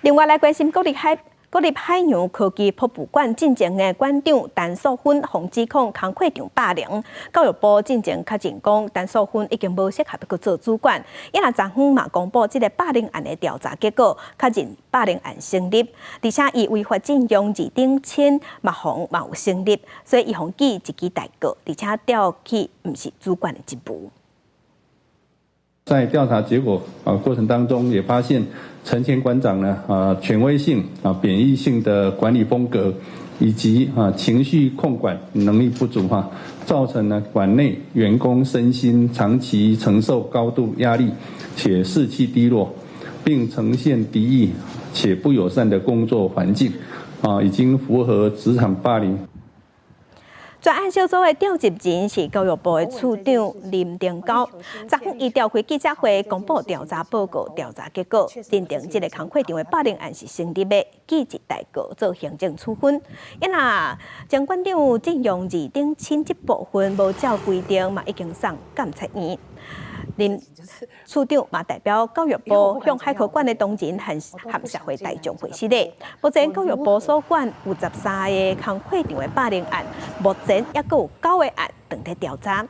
另外來關心國立海洋科技博物館進前的館長陳素芬，予指控工課場霸凌。教育部進前確認講，陳素芬已經無適合閣做主管。伊若昨昏嘛公布這个霸凌案的調查結果，確認霸凌案成立，而且伊違法佔用二等親嘛予嘛有成立，所以伊予記一支大過，而且調去毋是主管的職務。在調查結果過程當中，也發現陳前館長呢權威性貶抑性的管理風格，以及情緒控管能力不足哈，造成呢館內員工身心長期承受高度壓力，且士氣低落，並呈現敵意且不友善的工作環境，已經符合職場霸凌。專案小組的召集人是教育部的處長林登高，昨昏伊召開記者會，公布調查報告、調查結果，認定這个工課場的霸凌案是成立的，記一大過做行政處分。伊若前館長佔用二等親這部分無照規定，嘛已經送監察院。林處長嘛代表教育部向海科館的同仁和社會大眾賠失禮。目前教育部所管有13个工課場的霸凌案，目前猶閣有九个案正佇調查。